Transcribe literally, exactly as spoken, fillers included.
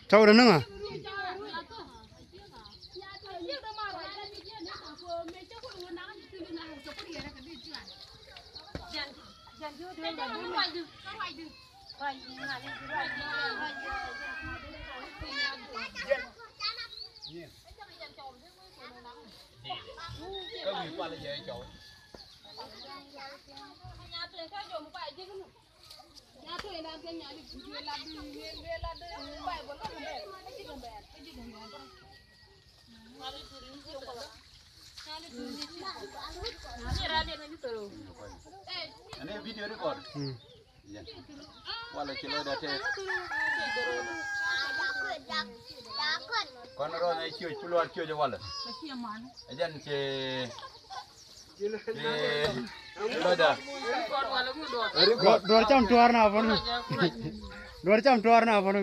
Tɔw rɛ niŋa. Ani video record. Mm. Wala ci lɔcdä tɛth. Kɔn rɔ nɛ ciöc ku luaar ciöc wala. Ɛ jɛn ci ci lɔcdä. Duɔr cam tuaar na pɔn. Duɔr cam tuaar na pɔn.